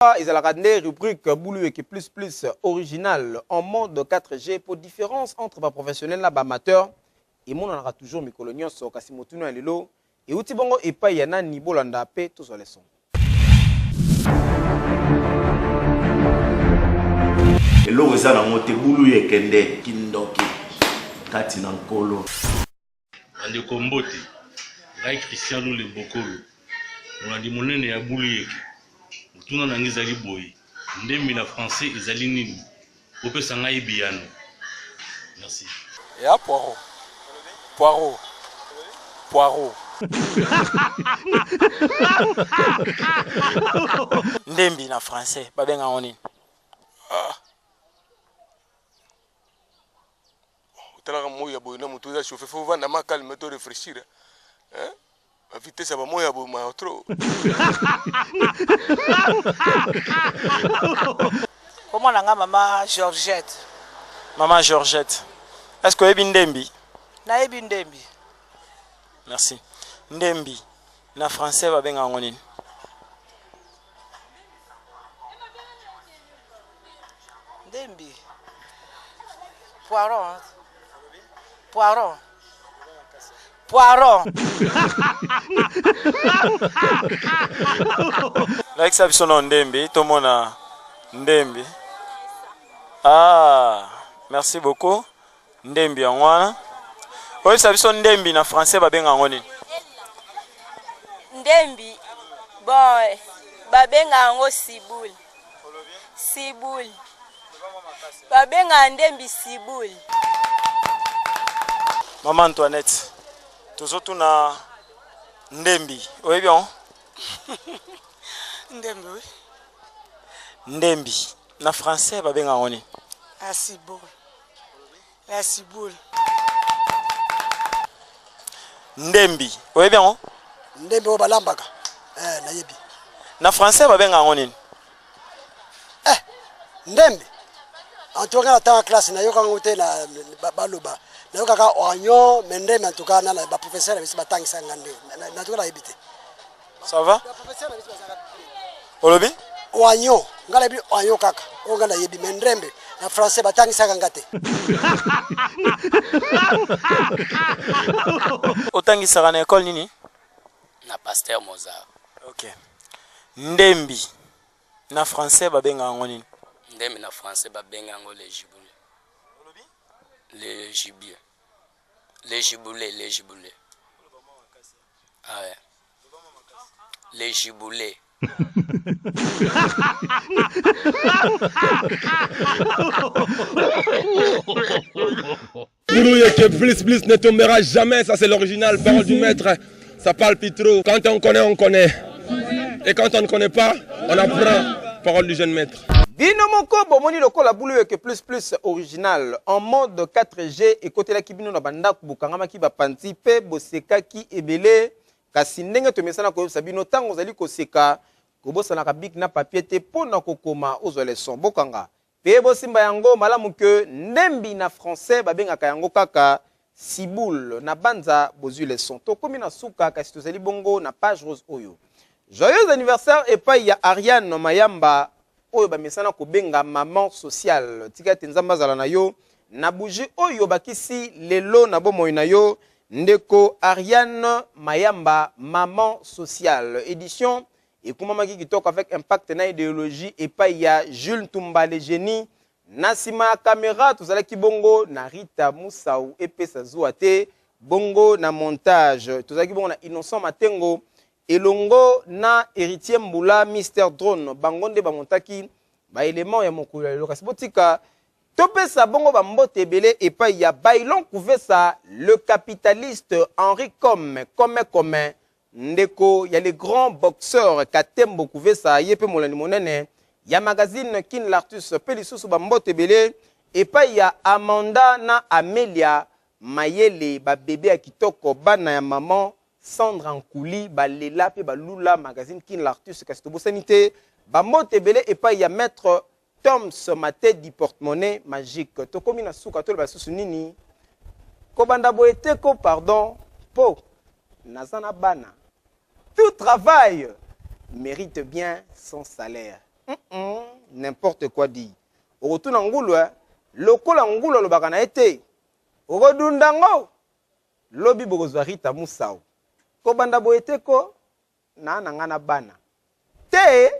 Ezalaka nde rubrique Bulueke plus plus original en mode 4G po difference entre ba professionnels na ba amateurs emonanaka toujours mikolo nyonso kasi motuna ya lelo euti bongo epai ya nani bolanda pe tozwa leçon. Eloko eza nango te bulu yeke nde kindoki kati na nkolo. Bandeko mbote, ngai Christian Lule Mbokolo, molandi monene ya Buluyeke. Motuna na ngai ezali boye, ndembi na français ezali nini? Bopesa ngai biyano. Merci. Ya poireau. Poireau. Poireau. Ndembi na français babenga yango nini? Ah. Otalaka moi ya boye na moto eza chauffe faut vanda ma calme to réfléchir hein ba vitesse ya ba moi ya boye ma trop. Kombo na nga mama Georgette. Mama Georgette, est-ce que oyebi ndembi? Nayebi ndembi. Merci. Ndembi na français babenga yango nini? Ndembi. Poiron. Poiron. Poiron. Lakisa biso na ndembi tomona ndembi. Ah, merci beaucoup. Ndembi yango wana. Oyebisa biso ndembi na français babenga yango nini? Ndembi bon babenga yango ciboule. Ciboule. Babenga ndembi ciboule. Mama Antoinette, tozotuna ndembi, oyebi yango? Ndembi oui. Ndembi na français babenga yango nini? La ciboule. La ciboule. Ndembi, oyebi yango? Ndembi oyo balambaka eh, nayebi. Na français babenga yango nini? Eh, ndembi en tout cas natanga classe nayoka yango te na baloba nayokaka oignon mais ndembi en tout cas na ba professeur na biso batangisa nga nde na tout cas nayebi te. Ça va? Olobi? Oignon, nga nayebi oignon kaka. Oyo nga nayebi mais ndrembe na français batangisaka nga te. Otangisaka na école nini? Na Pasteur Mozart. OK. Ndembi na français babenga yango nini? Ndembi na français babenga yango le giboulé. Le gibier. Le giboulé, le giboulé. Ah ouais. Le giboulé. Bourouille plus plus ne tombera jamais, ça c'est l'original, parole du maître. Ça parle plus trop. Quand on connaît, on connaît. Et quand on ne connaît pas, on apprend. Parole du jeune maître. Bino moko bomoni lokola Buluyeke plus plus original en mode 4G ekotelaki bino na bandako bokangamaki bapanzi pe bosekaki ebele kasi ndenge tomesana koyebisa bino ntango ozali koseka kobosanaka bic na papier te mpo na kokoma ozwa leçon bokanga pe bosimba yango malamu que ndembi na français babengaka yango kaka ciboule na banza bozui leçon tokomi na suka kasi tozali bongo na page rose oyo joyeux anniversaire epai ya Ariane Mayamba oyo bamesana kobenga maman sociale tika ete Nzambe azala na yo na bougie oyo bakisi lelo na bomoi na yo ndeko Ariane Mayamba maman sociale edition ekumamaki kitoko avec impact na ideologie epai ya Jules Ntumba le génie Na sima ya camera tozalaki bongo na Rita Musau epesa zuwa te, bongo na montage tozalaki bongo na Innocent Matengo elongo na Heritier Mbula Mister Drone, bango nde ba montaki ba elements ya mokolo ya lelo. Kasi botika topesa bongo ba mbote ebele epai ya Bailon Kuvesa le capitaliste Henri Come Come Come Ndeko ya le grand boxeur Katembo Kuvesa, ye pe molandi monene ya magazine Kin Lartus pe lisusu ba mbote ebele epayi ya Amanda na Amelia Mayele ba bebe ya kitoko bana ya maman Sandra Nkuli ba lela pe ba lula magazine Kin Lartus kasi tobosani te ba mbote ebele epayi ya maitre Toms Matedi porte-monnaie magique tokomi na suka toloba lisusu nini kobanda boye te ko pardon po naza na bana tout travail merite bien son salaire. Mm -mm, n'importe quoi dit. Okotuna ngulu eh? Lokola ngulu alobaka na ye te. Okodunda ngo. Lobi bokozwa Rita Musau. Kobanda boye te ko na na nga na bana. Te.